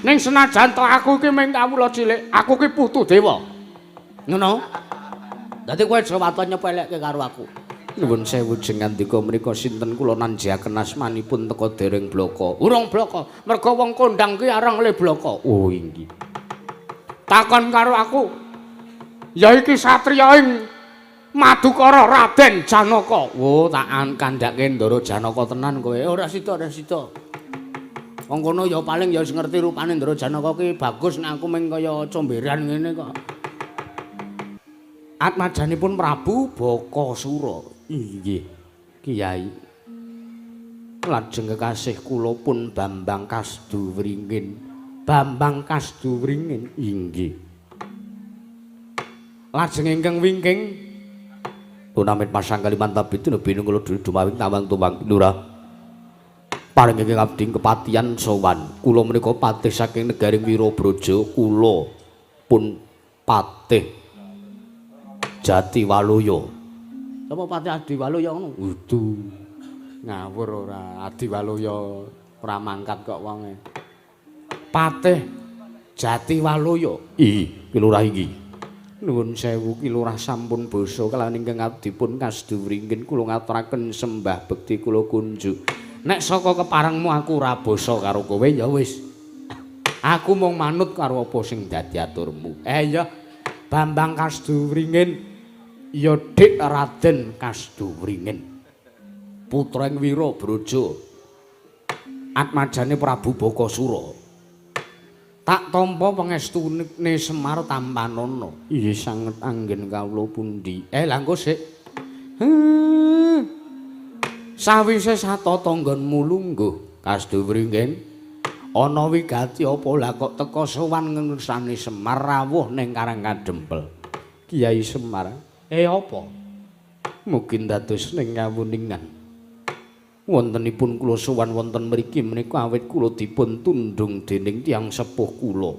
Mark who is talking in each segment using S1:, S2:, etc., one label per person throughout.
S1: Ning senajan to aku iki mung kawula cilik, aku ki putu dewa. Ngono. Dadi kowe aja waton nyepelekke karo aku. Nuwun sewu jengandika menika sinten kula nanjiaken asmanipun teka dereng blaka. Urung blaka, merga wong kondang ki arang le blaka. Oh inggih. Takon karo aku. Ya iki satriya ing Madukara Raden Janaka. Oh, tak kandhake Ndara Janaka tenan kowe. Ora sida, ora sida. Wong kono ya paling ya wis ngerti rupane Ndara Janaka ki bagus nek aku mung kaya comberan ngene kok. Atmajanipun Prabu Bakasura. Inggih, Kyai. Lajeng kekasih kula pun Bambang Kasduwringin. Bambang Kasduwringin. Inggih. Lajeng ingkang wingking tunamit pasang Kalimantan bitu binung kula dumawing tawang tuwang lurah. Paring ingkang abdi kepatihan sowan. Kula menika patih saking negaring Wirabraja, kula pun patih Jatiwaluya. Sapa patih Adiwaluya ngono? Udu. Ngawur ora Adiwaluya ora mangkat kok wonge. Patih Jatiwaluya. Ih, Ki Lurah iki. Nuwun sewu Ki Lurah sampun basa kelawan ingkang abdi pun Kasduwringin kula ngaturaken sembah bekti kula kunjuk. Nek saka keparengmu aku ora basa karo kowe ya wis. Aku mung manut karo apa sing dadi aturmu. Eh ya Bambang Kasduwringin ya Dik Raden Kasduwringin. Putra ing Wirabraja. Atmajane Prabu Bakasura. Tak tampa pangestune Semar tampanana. Inggih sanget anggen kawula pundi. Eh lha engko sik. Sawise satata nggonmu lungguh Kasduwringin ana wigati apa lah kok teka sowan ngersane Semar rawuh ning Karang Kadempel. Kyai Semar, eh apa? Mugi dados ning kawuningan. Wontenipun kula sowan wonten mriki menika awit kula dipun tundhung dening tiyang sepuh kula.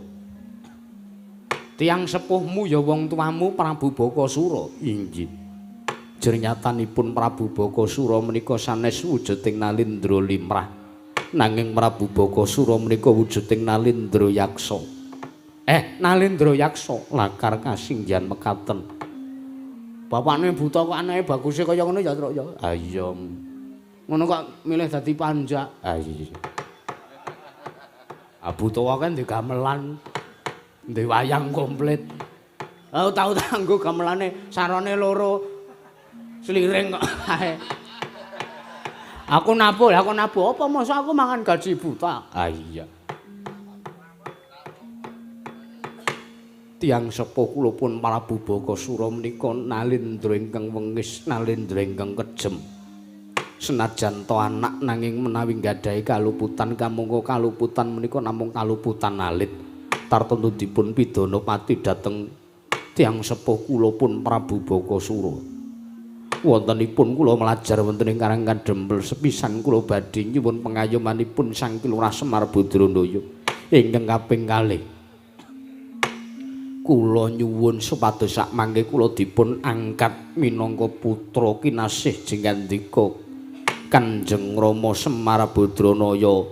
S1: Tiyang sepuhmu ya wong tuamu Prabu Bakasura. Inggih. Jernyatanipun Prabu Bakasura menika sanes wujuding Nalindra limrah. Nanging Prabu Bakasura menika wujuding Nalindra Yaksa. Eh, Nalindra Yaksa lakar kasinggihan mekaten. Bapakne buta kok anake baguse kaya ngono ya, Truk ya. Ha iya. Ngono kok milih dadi panjak. Ha iya. Ah buta kan ndek gamelan. Ndek wayang komplit. Oh, tau tanggo gamelane sarane loro. Sliring kok ae. Aku nabuh, aku nabuh apa masa aku mangan gaji buta? Ah iya. Tiyang sepuh kula pun Prabu Bakasura menika nalindra ingkang wengis, nalindra ingkang kejem. Senajan to anak nanging menawi nggadahi kaluputan kamangka kaluputan menika namung kaluputan alit. Tartemtu dipun pidana pati dhateng tiyang sepuh kula pun Prabu Bakasura. Wontenipun kula mlajar wonten ing Karang Kadempel sepisan kula badhe nyuwun pengayomanipun Sang Ki Lurah Semar Badranaya ingkang kaping kalih. Kula nyuwun supados sakmangke kula dipun angkat minangka putra kinasih jengandika Kanjeng Rama Semar Badranaya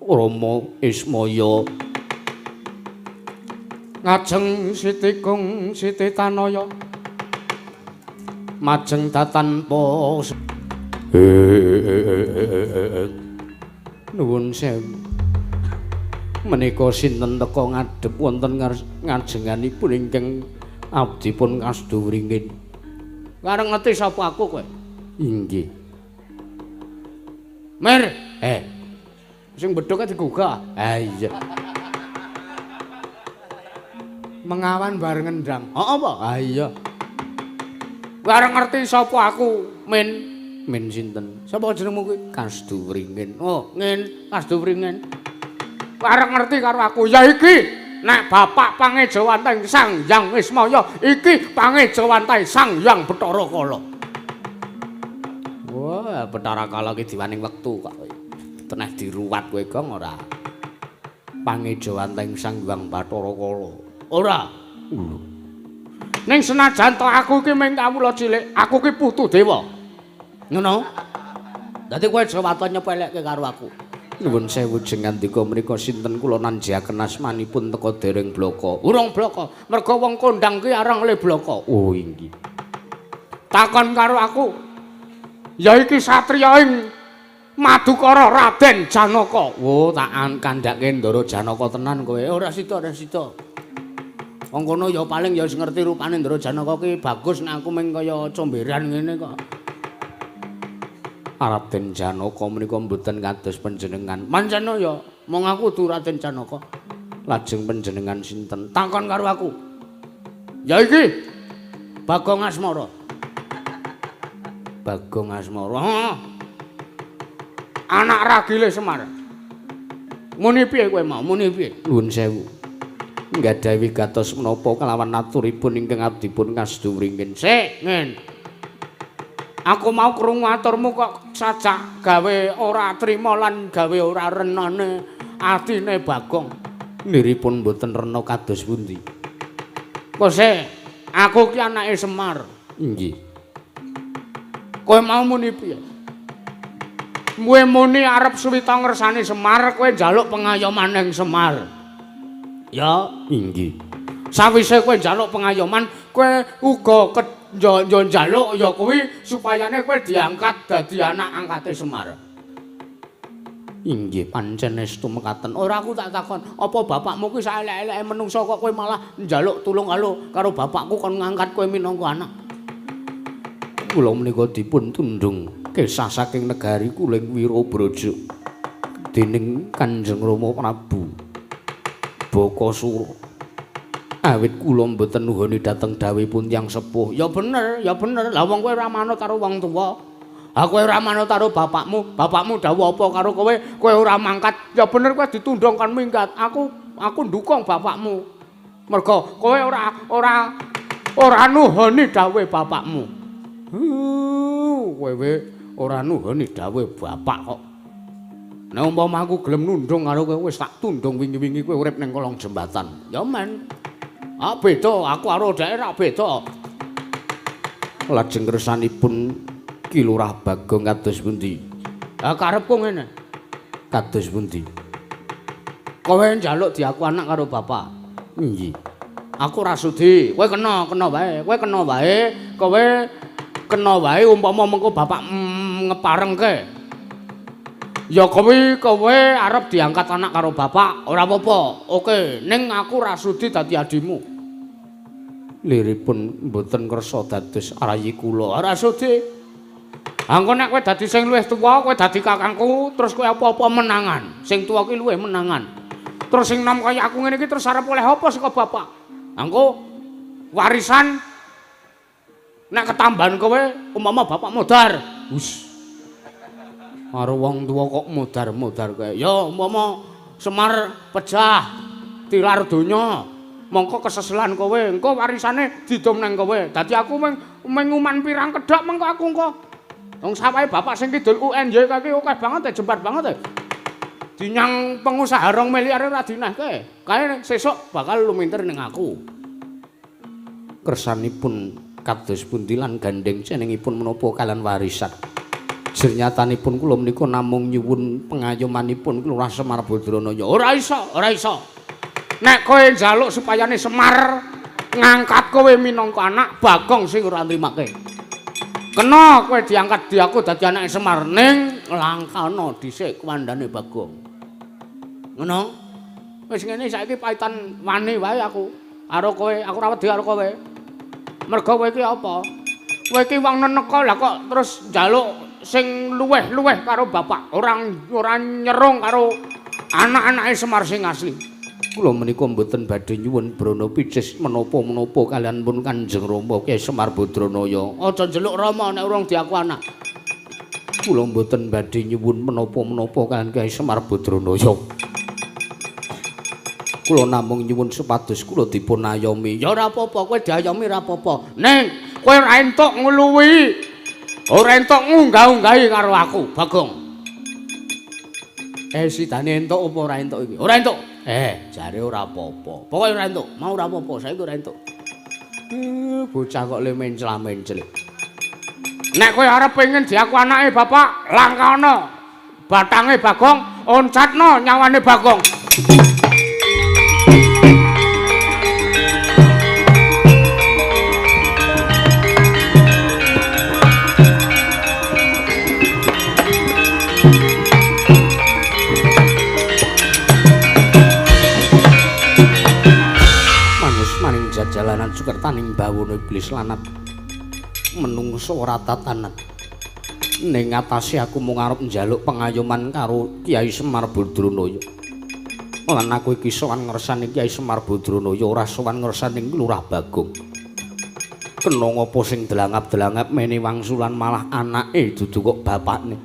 S1: Rama Ismaya. Ngajeng Siti Kung Siti Tanaya majeng tatanpa nuwun sewu menika sinten teka ngadhep wonten ngajenganipun ingkang abdi pun Kasduwringin. Kareng ngerti sapa aku kowe? Inggih. Mir, eh. Sing bedhog digugah. Ha iya. Mengawan bareng ngendang. Heeh apa? Ha iya. Bareng ngerti sapa aku, Min. Min sinten? Sapa jenengmu kuwi? Kasduwringin. Oh, Ngin, Kasduwringin. Bareng ngerti karo aku, ya iki nek bapak pangejawantah Sang Hyang Ismaya, iki pangejawantah Sang Hyang Bathara Kala. Wah, Bathara Kala iki diwaning wektu kok. Teneh diruwat kowe Gong ora. Pangejawantah Sang Hyang Bathara Kala. Ora. Lho. Ning senajan to aku iki mung kawula cilik, aku ki putu dewa. Ngono. Dadi kowe aja waton nyepelekke karo aku. Nuwun sewu jeng ngandika menika sinten kula nanjiaken asmanipun teka dereng blaka. Urung blaka, merga wong kondang ki arang le blaka. Oh inggih. Takon karo aku. Ya iki satriya ing Madukara Raden Janaka. Oh, tak kandhake Ndara Janaka tenan kowe. Ora sida, ora sida. Wong kono ya paling ya wis ngerti rupane Ndara Janaka ki bagus nek aku mung kaya comberan ngene kok. Raden Janaka menika mboten kados panjenengan. Pancen ya, mung aku dudu Raden Janaka. Lajeng panjenengan sinten? Takon karo aku. Ya iki Bagong Asmara. Bagong Asmara. Heeh. Anak ragile Semar. Muni piye kowe mau? Muni piye? Nuwun sewu. Nggadahi wigatos menapa kelawan aturipun ingkang abdipun kasdu wringin. Sik, ngen. Aku mau krungu aturmu kok sajak gawe ora trima lan gawe ora renane atine Bagong. Niripun mboten rena kados pundi? Kok sik, aku ki anake Semar. Inggih. Kowe mau muni piye? Kowe muni arep suwita ngersani Semar, kowe njaluk pengayoman ning Semar. Ya, inggih. Sawise kowe njaluk pengayoman, kowe uga njaluk ya kuwi supayane kowe diangkat dadi anak angkate Semar. Inggih, pancen estu mekaten. Ora aku tak takon, apa bapakmu kuwi saelek-eleke menungsa kok kowe malah njaluk tulung karo bapakku kon ngangkat kowe minangka anak. Kula menika dipun tundhung kesah saking negari Kuling Wirabraja dening Kanjeng Rama Prabu Bakasura. Awit kula mboten nuhoni dhateng dawuhipun tiyang sepuh. Ya bener, ya bener. Lah wong kowe ora manut karo wong tuwa. Ha kowe ora manut karo bapakmu, bapakmu dawuh apa karo kowe, kowe ora mangkat. Ya bener kowe ditundhung kon minggat. Aku ndukung bapakmu. Mergo kowe ora ora ora nuhoni dawuhe bapakmu. Kowe ora nuhoni dawuhe bapak kok. Nek umpama aku gelem nundung karo kowe wis tak tundung wingi-wingi kowe urip ning kolong jembatan. Ya men. Ah beda, aku karo dheke ra beda. Lajeng kersanipun Ki Lurah Bagong kados pundi? Ah karepku ngene. Kados pundi? Kowe njaluk diaku anak karo bapak. Inggih. Aku ora sudi. Kowe kena, kena wae. Kowe kena wae. Kowe kena wae umpama mengko bapak ngeparengke. Ya kuwi kowe arep diangkat anak karo bapak, ora apa-apa. Oke, ning aku ora sudi dadi adimu. Liripun mboten kersa dados rayi kula. Ora sudi. Angko nek kowe dadi sing luwih tuwa, kowe dadi kakangku, terus kowe apa-apa menangan. Sing tuwa ki luwih menangan. Terus sing nom kaya aku ngene iki terus arep oleh apa saka bapak? Angko warisan nek ketambahan kowe umpama bapak modar. Wus. Karo wong tuwa kok modar-modar kae. Ya umpama Semar pejah tilar donya, mongko keseselan kowe, engko warisane didum nang kowe. Dadi aku mung nguman pirang kedhok mengko aku engko. Wong sawahe bapak sing kidul UNY kae akeh banget e, jembar banget e. Dinyang pengusaha 2 miliar ora dinehke. Kae sesuk bakal lumintir ning aku. Kersanipun kados pundi lan gandheng cenengipun menapa kalian warisan. Jernyatanipun kula menika namung nyuwun pengayomanipun Lurah Semar Badranaya. Ora iso, ora iso. Nek kowe njaluk supayane Semar ngangkat kowe minangka anak, Bagong sing ora nrimake. Kena kowe diangkat diaku dadi anake Semar ning langkana dhisik kuwandane Bagong. Ngono? Wis ngene saiki paitan wani wae aku karo kowe, aku ora wedi karo kowe. Mergo kowe iki apa? Kowe iki wong neneka lah kok terus njaluk sing luweh-luweh karo bapak, ora nyerung karo anak-anake Semar sing asli. Kula menika mboten badhe nyuwun brana picis menapa-menapa kalian pun Kanjeng Rama Kyai Semar Badranaya. Aja njeluk Rama nek urung diaku anak. Kula mboten badhe nyuwun menapa-menapa kalian Kyai Semar Badranaya. Kula namung nyuwun supados kula dipun ayomi. Ya ora apa-apa, kowe diayomi ora apa-apa. Ning kowe ora entuk ngluwihi, ora entuk ngunggah-unggahi karo aku, Bagong. Sidane entuk apa ora entuk iki? Ora entuk. Jare ora apa-apa. Pokoke ora entuk, mau ora apa-apa, saiki ora entuk. Bocah kok le mencla-mencle. Nek kowe arep pengen diaku anake bapak, langkahana batange Bagong, Oncatno nyawane Bagong. Maning jajalanan sukertaning bawono iblis lanat menungso ora tatanan. Ning atase aku mung arep njaluk pengayoman karo Kyai Semar Badranaya. Lan aku iki sowan ngersani Kyai Semar Badranaya ora sowan ngersani Lurah Bagong. Kena ngapa sing delangap-delangap mene wangsulan malah anake dudu kok bapakne.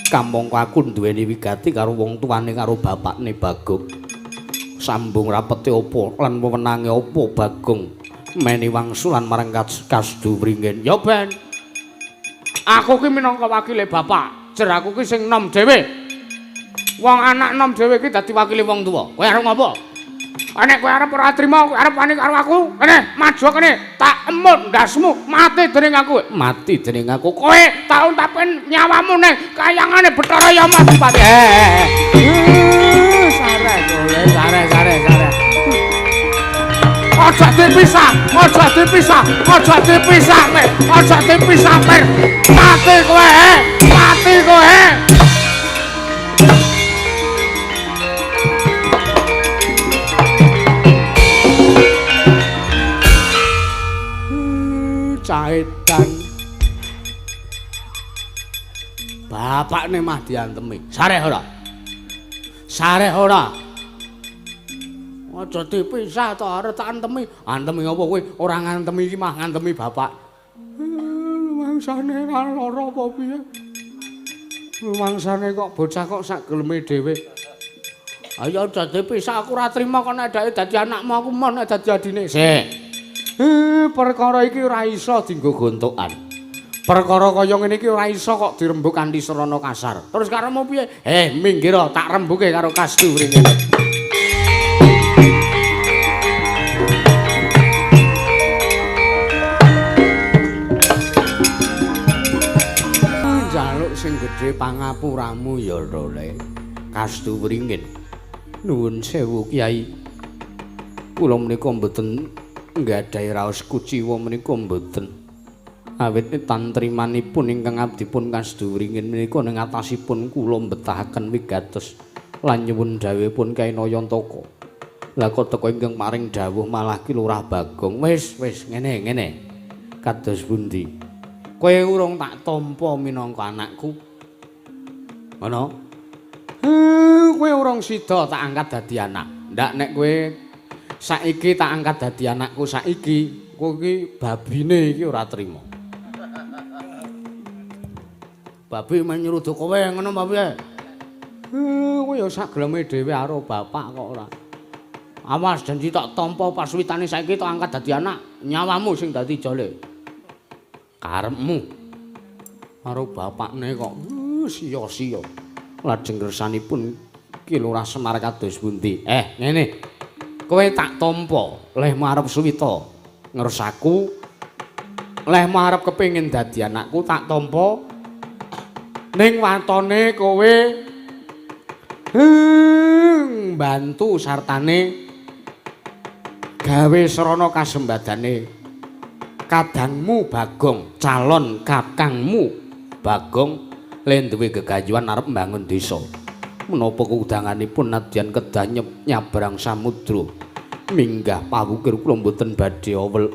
S1: Kamangka aku duweni wigati karo wong tuane karo bapakne Bagong. Sambung rapete apa lan wewenange apa Bagong meni wangsulan marang Kasdu Wringin. Ya ben. Aku ki minangka wakile bapak, jer aku ki sing nom dhewe. Wong anak nom dhewe ki dadi wakile wong tuwa. Kowe arep ngopo? Nek kowe arep ora trima, kowe arep wani karo aku, kene maju kene, tak emut ndasmu, mati dening aku. Mati dening aku. Kowe tak untapen nyawamu ning kayangane Bathara Yama Adipati. Sare golek, sare sare sare. Aja dipisah, aja dipisah, aja dipisah, Mir. Aja dipisah, Mir. Mati kowe, mati kowe. Caedan. Bapakne mah diantemi. Sareh ora? Sareh ora? Aja dipisah to arep tak antemi. Antemi apa kowe? Ora ngantemi iki mah ngantemi bapak. Mangsane ora lara apa piye? Mangsane kok bocah kok sak geleme dhewe. Ayo aja dipisah, aku ora trima kok nek dadi anakmu, aku mon nek dadi adine. Sik. Perkara iki ora iso dienggo gontokan. Perkara kaya ngene iki ora iso kok dirembug kanthi sarana kasar. Terus karepmu piye? Minggir tak rembuke karo Kasdu Wringin. Njaluk sing gedhe pangapuramu ya, Role. Kasdu Wringin. Nuwun sewu Kyai. Kula menika mboten nggadahi raos kuciwa menika mboten. Awit tantrimanipun ingkang abdipun Kasdu Wringin menika ning atasipun kula mbetahaken wigatos lan nyuwun dhawuhipun Kyai Nayantaka. Lah kok teka ingkang paring dawuh malah Ki Lurah Bagong. Wis wis ngene ngene. Kados pundi? Kowe urung tak tampa minangka anakku. Ngono? Kowe urung sida tak angkat dadi anak. Ndak nek kowe saiki tak angkat dadi anakku saiki, kowe iki babine iki ora trima. Babi menyuruh kowe ngono apa piye? Kowe ya sak geleme dhewe karo bapak kok ora. Awas janji tak tampa paswitane saiki tak angkat dadi anak, nyawamu sing dadi jole. Karepmu karo bapakne kok sia-sia. Lajeng kersanipun Ki Lurah Semar kados pundi? Ngene. Kowe tak tampa lehmu arep suwita ngersaku, lehmu arep kepengin dadi anakku tak tampa. Ning watone kowe mbantu sartane gawe srana kasembadane kadangmu Bagong, calon kakangmu Bagong le duwe gegayuhan arep mbangun desa. Menapa kudanganipun nadyan kedah nyabrang samudra minggah pawukir kula mboten badhe awel.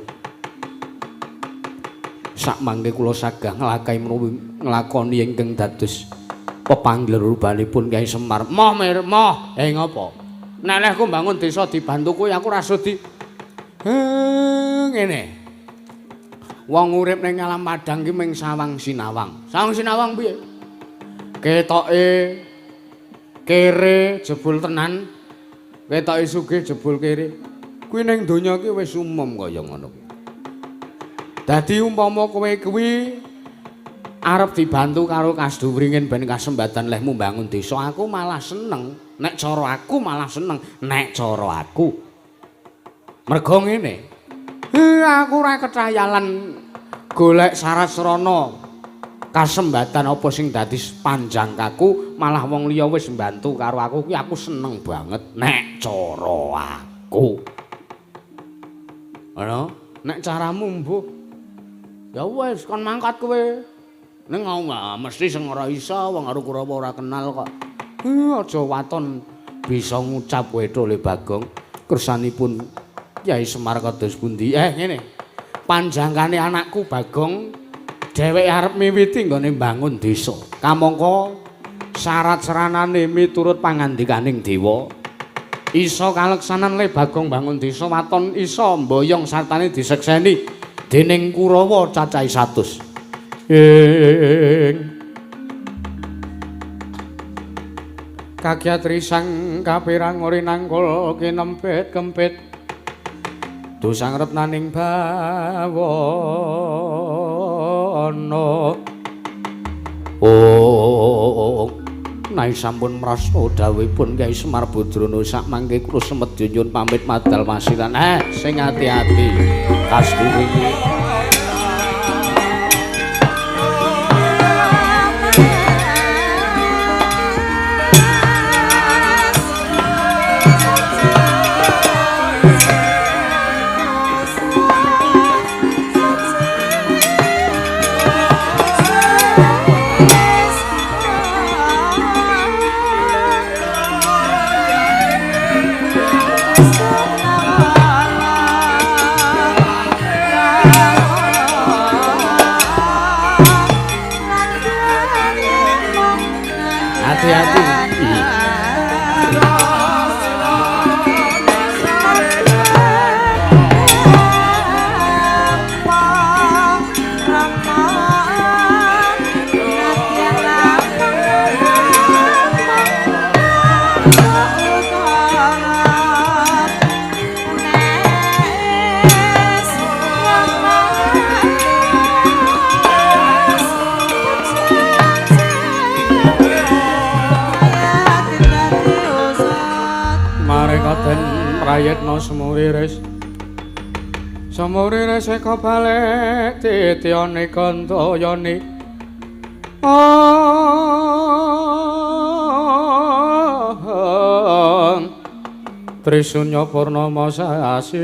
S1: Sakmangke kula sagah nglakahi menawi nglakoni ingkang dados pepanggil rubanipun Kyai Semar. Moh mir, moh. Ngopo? Nek lehku mbangun desa dibantu kowe aku ora sudi. Ngene. Wong urip ning alam padang ki ming sawang sinawang. Sawang sinawang piye? Ketoke kere jebul tenan. Ketoke sugih jebul kere. Kuwi ning donya ki wis umum kaya ngono kuwi. Dadi umpama kowe kuwi arep dibantu karo Kasdu Wringin ben kasembatan lehmu mbangun desa, aku malah seneng. Nek cara aku malah seneng, nek cara aku. Mergo ngene. Aku ora ketayalan golek syarat srana kasembatan apa sing dadi panjangkaku, malah wong liya wis mbantu karo aku kuwi aku seneng banget nek cara aku. Ngono, nek caramu mbuh. Ya wis kon mangkat kowe. Ning mesti sing ora iso wong karo Kurawa ora kenal kok. Aja waton bisa ngucap kowe Le Bagong. Kersanipun Kyai Semar kados pundi? Ngene. Panjangkane anakku Bagong dheweke arep miwiti nggone mbangun desa. Kamangka syarat seranane miturut pangandikaning dewa. Iso kaleksanan Le Bagong mbangun desa waton iso mboyong sartane disekseni dening Kurawa cacahe 100. Ing kagiat risang kapirang ori nangkul kinempit kempit dosang retnaning bawana. Oh, nai sampun mrasta dawuhipun Kyai Semar Badrana sakmangke kula semedya nyuwun pamit madal masiran. Sing ati-ati kasturi. Hati-hati. Prayitna sumuriris sumuriris eka balik titiyane gantayane. Trisunya purnama sasi.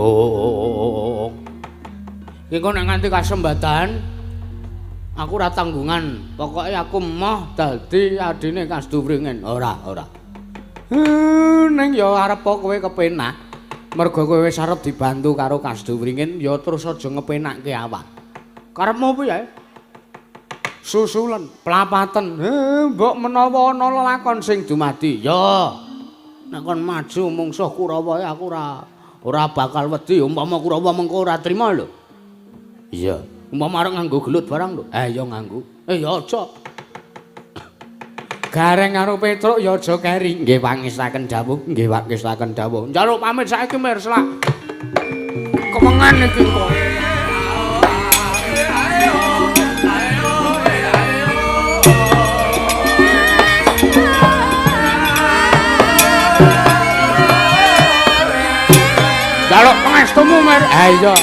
S1: Oh, iki kok nek nganti kasembatan aku ora tanggungan, pokoke aku emoh dadi adine Kasduwringin. Ora, ora. Ning ya arep kowe kepenak. Mergo kowe wis arep dibantu karo Kasduwringin, ya terus aja ngepenakke awak. Karepmu piye? Susulen, plapaten. Mbok menawa ana lelakon sing dumadi. Ya. Nek kon maju mungsuh Kurawa aku ora bakal wedi umpama Kurawa mengko ora trima lho. Iya. Umpama arep nganggo gelut barang lho. Ya nganggo. Ya aja. Gareng karo Petruk ya aja keri. Nggih pangestaken dawuh, nggih pangestaken dawuh. Njaluk pamit saiki mir selak. Kewengan iki kok. Njaluk pangestumu mir. Iya.